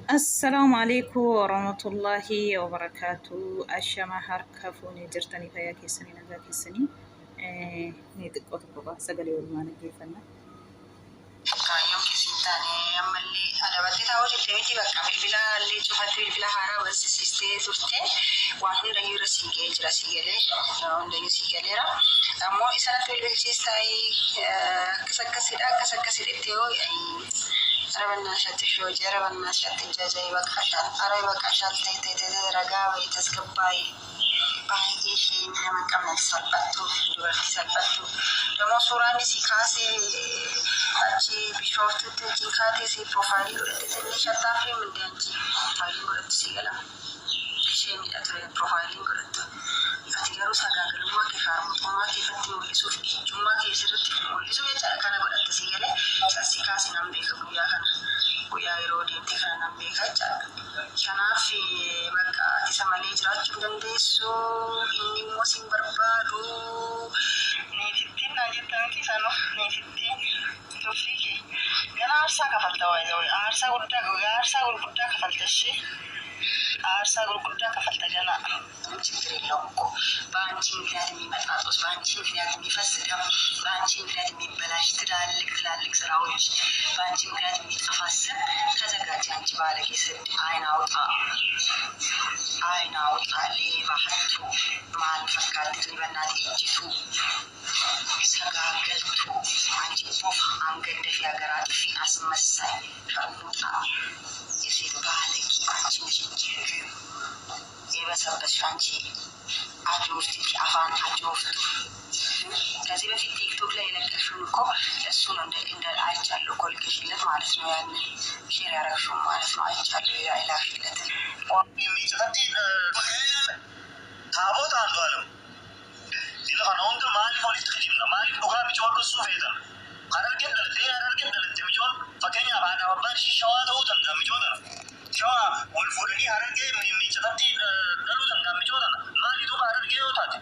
Assalaamu alaikum warahmatullaahi wabarakaatu. Ashama harka fuunee jirtanii fayyaa keessanii nagaa keessanii mee xiqqoo tokko qaba sagalee walumaan dhaggeeffanna. Kaayyoon kee siin taane ammallee adabattee taa'uu jirte miti bakka bilbila illee cufattee bilbila haaraa barsiistee turte waan hundayyuu irra sii ga'ee jira sii galee waan hundayyuu sii galeera. Ammoo isanatti bilbilchiistaayii akkas akkasidha akkas akkasidha itti yoo ኧረ በእናትሽ አትሸወጂ፣ ኧረ በእናትሽ አትጃጃይ፣ ይበቃሻል። ኧረ ይበቃሻል። ተይ ተይ ተይ፣ ረጋ በይ፣ ተስገባይ baay'ee ishee nama hin qabne salphattu dubartii salphattu ደግሞ suuraan si kaasee achi Bishooftutti wajjin kaatee si profile godhatte ትንሽ አታፍሪም እንደ አንቺ profile godhattu si gala ishee miidha ture profile godhattu ati garuu sagaagalummaa kee shaarmuxummaa kee ifatti mul'isuuf ijjummaa kee sirriitti mul'isuu jechaadha kana godhatte si galee san si kaase nan beeka guyyaa kana guyyaa yeroo deemte kana nan beeka jechaadha. Kanaaf bakka ati isa malee jiraachuu hin dandeessu inni immoo sin barbaadu niitittiin naan jetta miti sanuu niitittiin tuffii kee gana aarsaa kafalta waayee aarsaa guddaa aarsaa gurguddaa kafalta ishee aarsaa gurguddaa kafalta ganaa. ምንም ችግር የለውም እኮ በአንቺ ምክንያት የሚመጣ ጦስ፣ በአንቺ ምክንያት የሚፈስ ደም፣ በአንቺ ምክንያት የሚበላሽ ትላልቅ ትላልቅ ስራዎች፣ በአንቺ ምክንያት የሚጠፋ ስም ተዘጋጅ። አንቺ ባለጌ ስድ፣ አይን አውጣ፣ አይን አውጣ፣ ሌባ hattuu maal fakkaatti በእናት እጅቱ sagaagaltuu አንቺ ቦፋ አንገት ደፊ ሀገር አጥፊ አስመሳይ ሸርሙጣ የሴት ባለጌ አንቺ ነሽ እንጂ የበሰበስሽ አንቺ አጆፍቲ afaan አጆፍቱ። ከዚህ በፊት ቲክቶክ ላይ የለቀሽውን እኮ እሱ ነው እንደ አይቻለሁ እኮ ልከሽለት ማለት ነው። ያንን share ያረግሽውን ማለት ነው አይቻለሁ የላክሽለትን። Taabota Andu'aalem dila kana hunda maaliif walitti kijibna? Maaliif dhugaa micoon dhoksuu feetan? Harargeen dhalattee harargeen dhalatte micoon fakkeenyaaf haadhaaf abbaan ishii Shawaa ta'uu danda'a micoo tana. Shawaa wal fuudhanii Harargee miicatatti dhaluu danda'a micoo tana. Maali duuba Harargee yoo taate?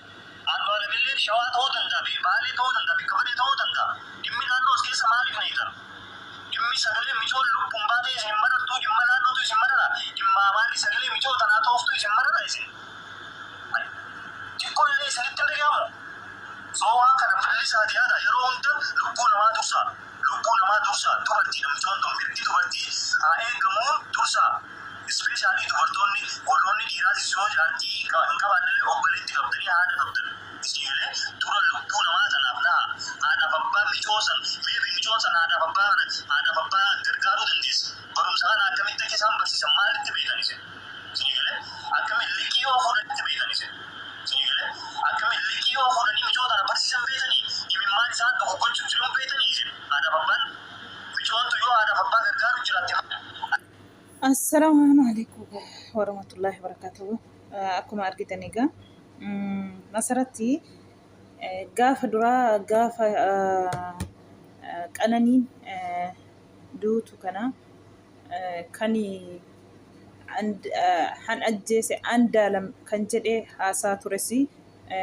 Andu'aalem illee Shawaa ta'uu danda'a, Baalee ta'uu danda'a, bakka fedhe ta'uu danda'a. Dhimmi naannoo as keessa maaliif na hiitan? Dhimmi sagalee micoon lubbuun baatee isin marartuu dhimma naannootu isin marara. Dhimma amaarri sagalee micoo tanaa tooftu isin marara isin. Xiqqoollee isinitti hin dhaga'amu. Soo waan kana billisaati yaada yeroo hunda lubbuu namaa dursaa. Lubbuu namaa dursaa dubartii micoon tun mirgi dubartii haa eegamuun dursaa. Especially dubartoonni warroonni dhiiraatis yoo jaartii hin qabaannellee obboleetti qabdanii haadha qabdan. Isin dura lubbuu namaa tanaaf naha. Haadhaaf abbaa micoo san maybe micoon san haadhaaf abbaa kana haadhaaf abbaa gargaaruu dandeessa. Barumsa kana akkamitti akka isaan barsiisan maalitti beekan isin? Isin akkamitti liqii yoo fuudhanitti beekan isin? Isin akkamitti liqii yoo fuudhanii micoo tana barsiisan beekanii imimmaan isaan tokko gochuuf jiruun beekanii isin haadhaaf abbaan micoontu yoo haadhaaf abbaa gargaaru jiraatte. Assalaamu alaikum warahmatullaahi wabarakaatuh. Akkuma argitan egaa Masaratti gaafa duraa gaafa Qananiin duutu kana kan han ajjeese Andaalam kan jedhee haasaa tures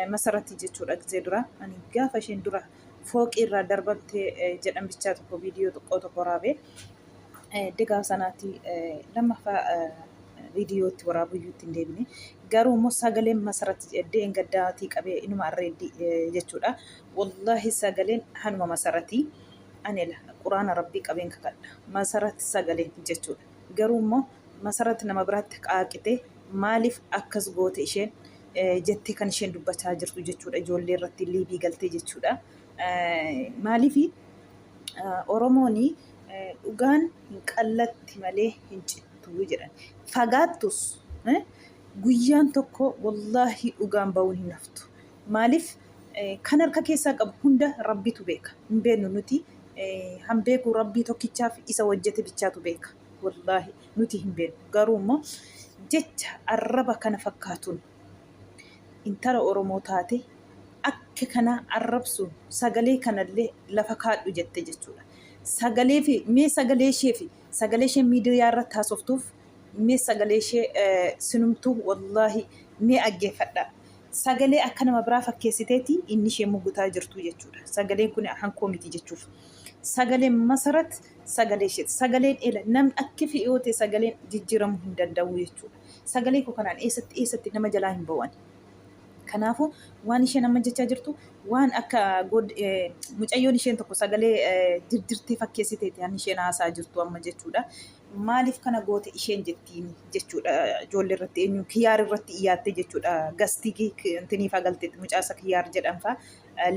Masaratti jechuudha gisee dura. Ani gaafa isheen dura fooqii irraa darbamte jedhan bichaa tokko viidiyoo xiqqoo tokko waraabee Edda sanaatti lammaffaa viidiyootti waraabuyyuutti hin deebine. Garuu immoo sagaleen Masaratti eddee hin gaddaatii qabee inuma arreeddi jechuudha. Wallaahi sagaleen hanuma Masaratii. Ani quraana rabbii qabeen kakadha. Masaratti sagaleen jechuudha. Garuu immoo Masaratti nama biraatti qaaqite maaliif akkas goote isheen jettee kan isheen dubbachaa jirtu jechuudha. Ijoollee irratti liibii galtee jechuudha. Maaliifi Oromoon dhugaan hin qallatti malee hin cittu jedhan. Fagaattus guyyaan tokko wallaahi dhugaan ba'uun hin haftu. Maaliif kan harka keessaa qabu hunda rabbitu beeka. Hin beeknu nuti han beeku rabbii tokkichaaf isa hojjete bichaatu beeka. Wallaahi nuti hin beeknu. Garuu immoo jecha arraba kana fakkaatuun intala Oromoo taate akka kanaa arrabsuun sagalee kanallee lafa kaadhu jette jechuudha. Sagalee fi mee sagalee ishee fi sagalee ishee miidiyaa irratti haasoftuuf mee sagalee ishee sinumtuu wallaahi mee dhaggeeffadha. Sagalee akka nama biraa fakkeessiteeti inni ishee mugutaa jirtu jechuudha. Sagaleen kun hankoo miti jechuuf. Sagaleen Masarat sagalee isheeti. Sagaleen ela namni akki fi yoo ta'e sagaleen jijjiiramuu hin danda'u jechuudha. Sagalee koo kanaan eessatti eessatti nama jalaa hin ba'u ani. Kanaafuu waan isheen amma jechaa jirtu waan akka mucayyoon isheen tokko sagalee dirdirtee fakkeessiteeti kan isheen haasaa jirtu amma jechuudha. Maaliif kana goote isheen jettiin jechuudha. Ijoollee irratti eenyu kiyyaar irratti iyyaattee jechuudha. Gastii intiniifaa galteetti mucaasa kiyyaar jedhanfaa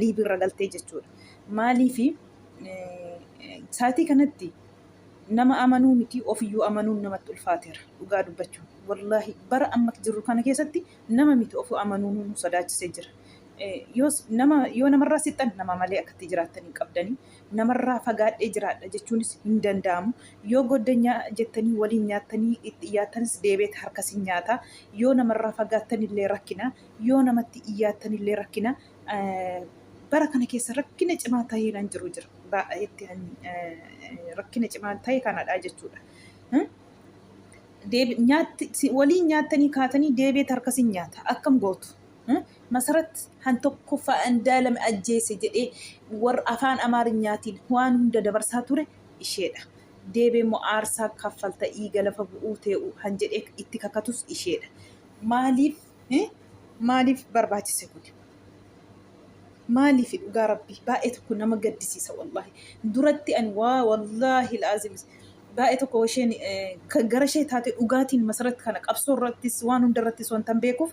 liibiirra galtee jechuudha. Maaliifi saatii kanatti nama amanuu miti ofiyyuu amanuun namatti ulfaateera dhugaa dubbachuun. Wallaahi bara amma jirru kana keessatti nama miti ofuu amanuun nu sodaachisee jira. Yoos nama yoo namarraa sixxan nama malee akkatti jiraattan hin qabdanii. Namarraa fagaadhee jiraadha jechuunis hin danda'amu. Yoo goddanyaa jettanii waliin nyaattanii itti iyyaattanis deebi'eet harka sin nyaata. Yoo namarraa fagaattanillee rakkina. Yoo namatti iyyaattanillee rakkina. Bara kana keessa rakkina cimaa ta'ee kan jiru jira. Baay'eetti rakkina cimaa ta'e kanadha jechuudha. Waliin nyaattanii kaatanii deebi'eet harka sin nyaata. Akkam gootu? Masarat han tokkoffaa Andaalame ajjeese jedhee warra afaan Amaarinyaatiin waan hunda dabarsaa ture isheedha. Deebi'ee immoo aarsaa kaffalta dhiiga lafa bu'uu tee'u han jedhee itti kakatus isheedha. Maaliif maaliif barbaachise kun? Maaliif dhugaa rabbii baay'ee tokko nama gaddisiisa wallaahi. Duratti ani waa wallaahi laazim baay'ee tokko isheen gara ishee taate dhugaatiin Masarat kana qabsoo irrattis waan hunda irrattis wanta beekuuf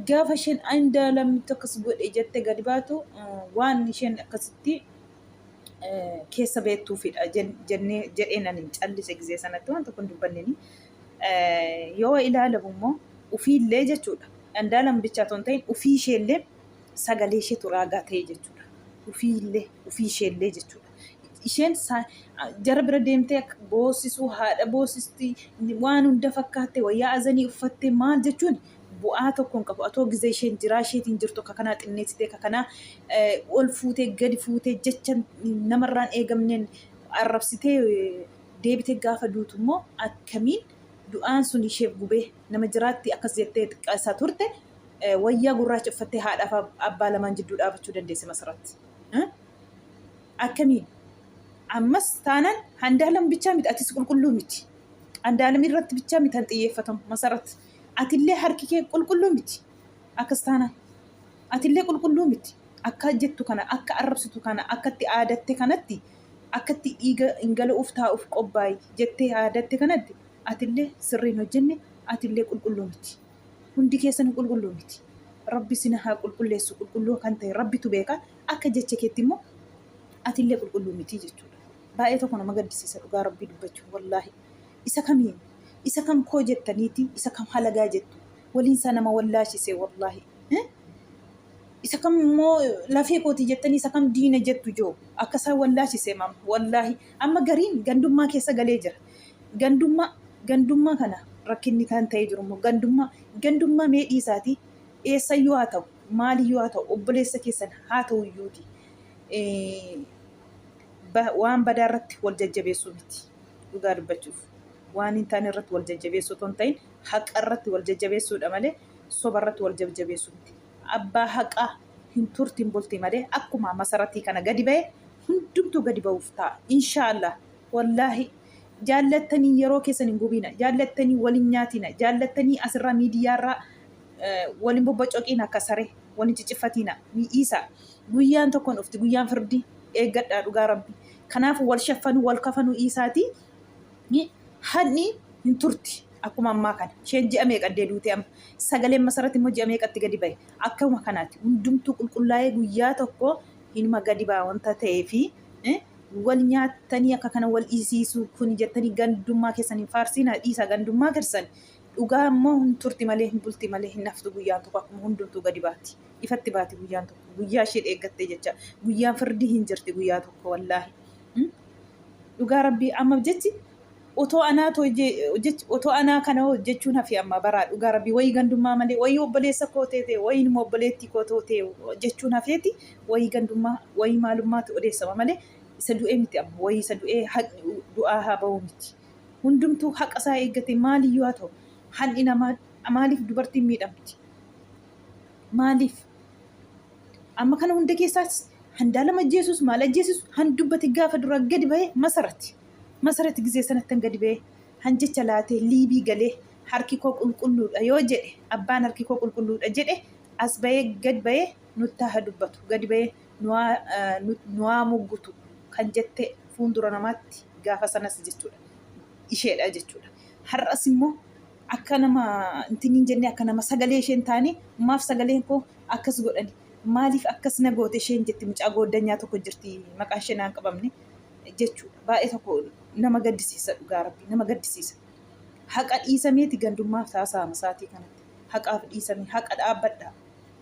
gaafa isheen Andaalamtu akkas godhe jette gadi baatu waan isheen akkasitti keessa beektuufidha jennee jedheen ani callise gizee sanatti waan tokko hin dubbanneni. Yoo ilaalamu immoo ufiillee jechuudha. Andaalam bichaa otoo hin ta'in ufii isheellee sagalee isheetu raagaa ta'e jechuudha. Ufiillee ufii isheellee jechuudha. Isheen jara bira deemtee akka boossisuu haadha boossisti waan hunda fakkaatte wayyaa azanii uffatte maal jechuun bu'aa tokko hin qabu. Atoo gizee isheen jiraa isheetiin jirtu akka kanaa xinneessitee akka kanaa ol fuutee gadi fuutee jecha namarraan eegamneen arrabsitee deebitee gaafa duutu immoo akkamiin du'aan sun isheef gubee nama jiraatti akkas jettee xiqqaasaa turte wayyaa gurraacha uffattee haadhaaf abbaa lamaan jidduu dhaabachuu dandeesse Masarat. Akkamiin? Ammas taanaan Andaalam bichaa miti atis qulqulluu miti. Andaalam irratti bichaa miti kan xiyyeeffatamu Masarat. Atillee harki kee qulqulluu miti. Akkas taanaan. Atillee qulqulluu miti. Akka jettu kana, akka arrabsitu kana, akka itti aadatte kanatti, akka itti dhiiga dhangala'uuf taa'uuf qophaa'i jettee aadatte kanatti atillee sirriin hojjenne atillee qulqulluu miti. Hundi keessan qulqulluu miti. Rabbi isin haa qulqulleessu qulqulluu kan ta'e Rabbitu beeka. Akka jecha keetti immoo atillee qulqulluu miti jechuudha. Baay'ee tokko nama gaddisiisa dhugaa Rabbii dubbachuun wallaahi. Isa kamiin isa kam koo jettaniiti isa kam halagaa jettu waliin isaa nama wallaashise wallaahi. Isa kam immoo lafee kooti jettanii isa kam diina jettu joo akka isaan wallaashise mam wallaahi. Amma gariin gandummaa keessa galee jira. Gandummaa gandummaa kana rakkinni kan ta'ee jiru immoo gandummaa gandummaa mee dhiisaatii eessayyuu haa ta'u maaliyyuu haa ta'u obboleessa keessan haa ta'u iyyuuti waan badaa irratti wal jajjabeessuu miti dhugaa dubbachuuf waan hin taane irratti wal jajjabeessuu otoo hin ta'in haqa irratti wal jajjabeessuudha malee soba irratti wal jajjabeessuu miti. Abbaa haqaa hin turti hin bulti malee akkuma Masaratii kana gadi ba'e hundumtuu gadi ba'uuf ta'a inshaallah. Wallaahi jaallattanii yeroo keessan hin gubiina jaallattanii wal hin nyaatina jaallattanii asirraa miidiyaarraa wal hin bobbocoqiina akka saree wal hin ciciffatiina ni dhiisa guyyaan tokkoon dhufti guyyaan firdii eeggadhaa dhugaa rabbi kanaaf wal shaffanuu wal kafanuu dhiisaatii hadni hin turti akkuma ammaa kana isheen ji'a meeqa duute amma sagaleen Masarat immoo ji'a meeqatti gadi bahe akkuma kanaati hundumtuu qulqullaa'ee guyyaa tokko hinuma gadi ba'a wanta ta'eefi wal nyaattanii akka kana wal dhiisiisuu kun jettanii gandummaa keessan hin faarsiina dhiisaa gandummaa keessan dhugaa immoo hin turti malee hin bulti malee hin haftu guyyaan tokko akkuma hundumtuu gadi baati ifatti baati guyyaan tokko guyyaa ishee eeggattee jecha guyyaan firdii hin jirti guyyaa tokko wallaahi dhugaa rabbii amma jechi otoo anaa jechi otoo anaa kana hojjechuun hafi amma baraa dhugaa rabbii wayii gandummaa malee wayii obboleessa koo ta'e wayii immoo obboleettii koo ta'e jechuun hafeeti wayii gandummaa wayii maalummaatu odeessama malee isa du'ee miti amma wayii isa du'ee haqni du'aa haa ba'u miti hundumtuu haqa isaa eeggate maaliyyuu haa ta'u han'i namaa maaliif dubartiin miidhamti maaliif amma kana hunda keessaas Handaalama ajjeesus maal ajjeesus han dubbate gaafa dura gadi ba'e Masarati. Masarati gizee sanatti han gadi ba'e han jecha laatee liibii galee harki koo qulqulluudha yoo jedhe, abbaan harki koo qulqulluudha jedhe as ba'ee gad ba'ee nuttaa haa dubbatu, gadi ba'ee nuwaa muggutu kan jette fuuldura namaatti gaafa sanas jechuudha. Isheedha jechuudha. Har'as immoo akka nama intin hin jenne, akka nama sagalee isheen taane, maaf sagaleen koo akkas godhani, maaliif akkas na goote isheen jetti. Mucaa gooddanyaa tokko jirti, maqaan ishee naan qabamne jechuudha. Baay'ee tokko nama gaddisiisa, dhugaa Rabbi nama gaddisiisa. Haqa dhiisameeti gandummaaf taasa'ama sa'aatii kanatti. Haqaaf dhiisame, haqa dhaabbadhaa.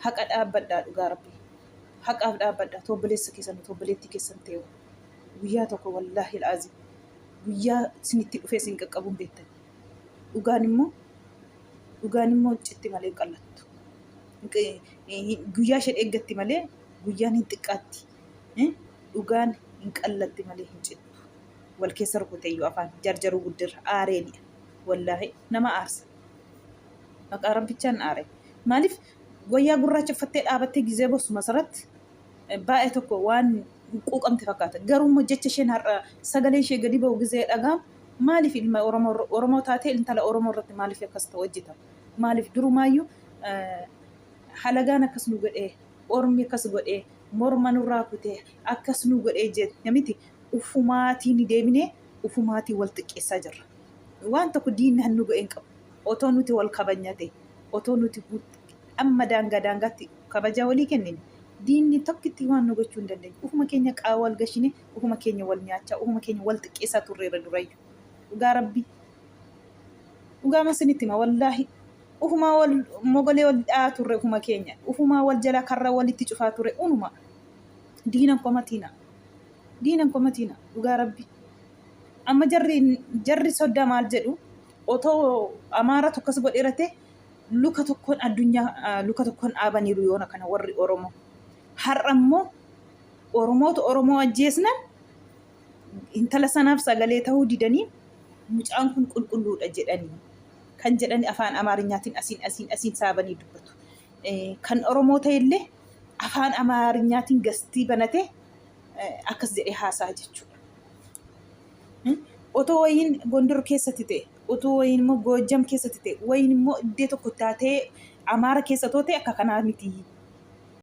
Haqa dhaabbadhaa, dhugaa Rabbi. Haqaaf dhaabbadhaa. Toobboleessa keessan, toobboleettii keessan ta'e guyyaa tokko, wallaahi al'aazim, guyyaa isinitti dhufee isin qaqqabuun beektan. Dhugaan immoo citti malee hin qallattu. Guyyaa ishee eeggatti malee guyyaan hin xiqqaatti. Dhugaan hin qallatti malee hin cittu. Wal keessa rukuteeyyuu afaan jarjaruu guddirra aareeni. Wallaahi nama aarsa. Maqaa Rabbichaan aare. Maaliif wayyaa gurraacha uffattee dhaabattee gizee bossu Masaratti baay'ee tokko waan quuqamte fakkaata. Garuu immoo jecha isheen har'a sagalee ishee gadi ba'u gizee dhaga'amu, maaliif ilma Oromoo, Oromoo taatee intala Oromoo irratti maaliif akkas ta'u hojjetama? Maaliif durumaayyuu halagaan akkas nu godhee, ormi akkas godhee, morma nurraa kutee akkas nu godhee jette miti, ufumaatii ni deebinee ufumaatii wal xiqqeessaa jirra. Waan tokko diinni hannu godhee hin qabu. Otoo nuti wal kabajna ta'e, otoo nuti amma daangaa daangaatti kabajaa walii kennine, diinni tokkitti waan nu gochuu hin dandeenye. Ufuma keenya qaawwa wal gashine, ufuma keenya wal nyaachaa, ufuma keenya wal xiqqeessaa turreerra durayyu. Dhugaa Rabbii. Dhugaa isinitti hima, wallaahi. Ufumaa wal mogolee wal dha'aa turre ufuma keenya. Ufumaa wal jalaa karra walitti cufaa turre unuma. Diinan komatiina. Diinan komatiina, dhugaa Rabbi. Amma jarri soddaa maal jedhu? Otoo Amaara tokkos godheera ta'e luka tokkoon addunyaa luka tokkoon dhaabaniiru yoona kana warri Oromoo. Har'a immoo Oromootu Oromoo ajjeesnan intala sanaaf sagalee ta'uu didanii mucaan kun qulqulluudha jedhanii kan jedhani afaan Amaarinyaatiin asiin asiin asiin saabanii dubbatu. Kan Oromoo ta'ellee afaan Amaarinyaatiin gastii banatee akkas jedhee haasa'a jechuudha. Otoo wayiin Gondor keessatti ta'e, otoo wayiin immoo Goojjam keessatti ta'e, wayiin immoo iddoo tokko taatee Amaara keessa otoo ta'e akka kanaa miti.